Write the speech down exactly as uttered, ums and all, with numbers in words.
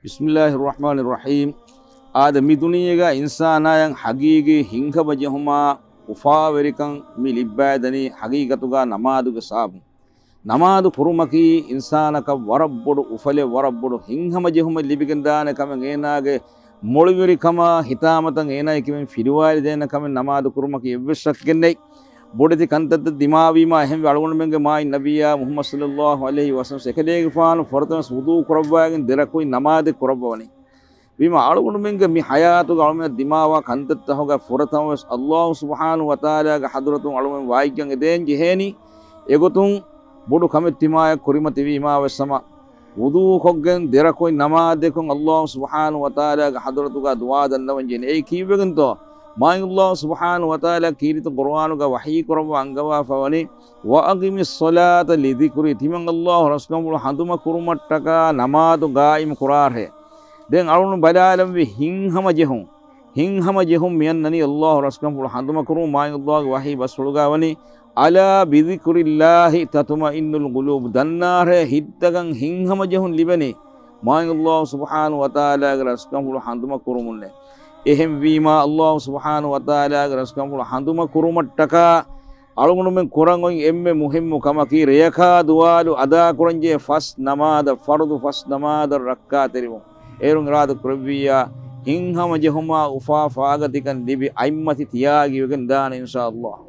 ބިސްމިއްލާހިއްރަޙްމާނިއްރަޙީމް. އާދެ، މި ދުނިޔޭގަ އިންސާނާޔަށް ހަގީގީ ހިތްހަމަޖެހުމާ އުފާވެރިކަން މި ލިއްބައިދެނީ ހަގީގަތުގަ ނަމާދުގެ ސަބަބުން. ނަމާދު ކުރުމަކީ އިންސާނަކަށް ވަރަށް ބޮޑު އުފަލެއް، ވަރަށް ބޮޑު ހިތްހަމަޖެހުމެއް ލިބިގެންދާނެ ކަމެއް، އޭނާގެ މޮޅިވެރިކަމާ ހިތާމަތައް އޭނާއަކީ ފިލުވާލިދޭނެ ކަމެއް ނަމާދު ކުރުމަކީ އެއްވެސް ޝައްކެއް ނެތް. ބޮޑެތި ކަންތައްތައް ދިމާވީމާ، އެހެންވެ އަޅުގަނޑުމެންގެ މާތް ނަބިއްޔާ މުޙައްމަދު ޞައްލައްލާހު ޢަލައިހި ވަސައްލަމަ އެކަލޭގެފާނު ފުރަތަމަ ވުޟޫ ކުރައްވާގެން ދެރަކުއިން ނަމާދެއް ކުރައްވަވަނީ. ވީމާ، އަޅުގަނޑުމެންގެ މި ޙަޔާތުގަ އަޅުމެން ދިމާވާ ކަންތައްތަކުގަ ފުރަތަމަވެސް އައްލާހު ސުބްޙާނަހު ވަތަޢާލާގެ ޙަޟްރަތުން އަޅުމެން ވާތްގަން އެދޭން ޖެހޭނީ. އެގޮތުން ބޮޑު ކަމެއް ތިމާޔަށް ކުރިމަތިވީމާވެސް ހަމަ، ވުޟޫކޮށްގެން ދެރަކުއިން ނަމާދެއްކޮށް އައްލާހު ސުބްޙާނަހު ވަތަޢާލާގެ ޙަޟްރަތުގަ ދުޢާ ދަންނަވަން ޖެހޭނީ. އެއީ ކީއްވެގެންތޯ؟ މާތް އައްލާހު ސުބްޙާނަހު ވަތަޢާލާ ކީރިތި ޤުރުއާނުގަ ވަޙީ ކުރައްވާ އަންގަވާފަވަނީ، "وَأَقِمِ الصَّلَاةَ لِذِكْرِي." ތިމަން އައްލާހު ރަސްކަންފުޅު ޙަމްދު ކުރުމަށްޓަކާ ނަމާދު ޤާއިމު ކުރާށޭ. ދެން އަޅުން ބަލާލަންވީ ހިތްހަމަޖެހުން. ހިތްހަމަޖެހުން މިއަންނަނީ އައްލާހު ރަސްކަންފުޅު ޙަމްދު ކުރުން. މާތް އައްލާހުގެ ވަޙީ ބަސްފުޅުގަ ވަނީ، "أَلَا بِذِكْرِ اللَّهِ تَطْمَئِنُّ الْقُلُوبُ." ދަންނާށޭ، ހިތްތަކަށް ހިތްހަމަޖެހުން ލިބެނީ މާތް އައްލާހު ސުބްޙާނަހު ވަތަޢާލާގެ ރަސްކަންފުޅު ޙަމްދު ކުރުމުންނޭ. އެހެންވީމާ، އައްލާހު ސުބްޙާނަހު ވަތަޢާލާގެ ރަސްކަންފުޅު ޙަމްދު ކުރުމަށްޓަކާ އަޅުގަނޑުމެން ކުރަން އޮތް އެންމެ މުހިއްމު ކަމަކީ، ރެޔަކާ ދުވާލު އަދާކުރަންޖެހޭ ފަސް ނަމާދަށް، ފަރުޟު ފަސް ނަމާދަށް ރައްކާތެރިވުން. އޭރުން އިރާދަ ކުރެއްވިއްޔާ، ހިތްހަމަޖެހުމާ އުފާ ފާގަތިކަން ލިބި އަތްމަތި ތިޔާގިވެގެން ދާނެ އިންޝާއައްލާހު.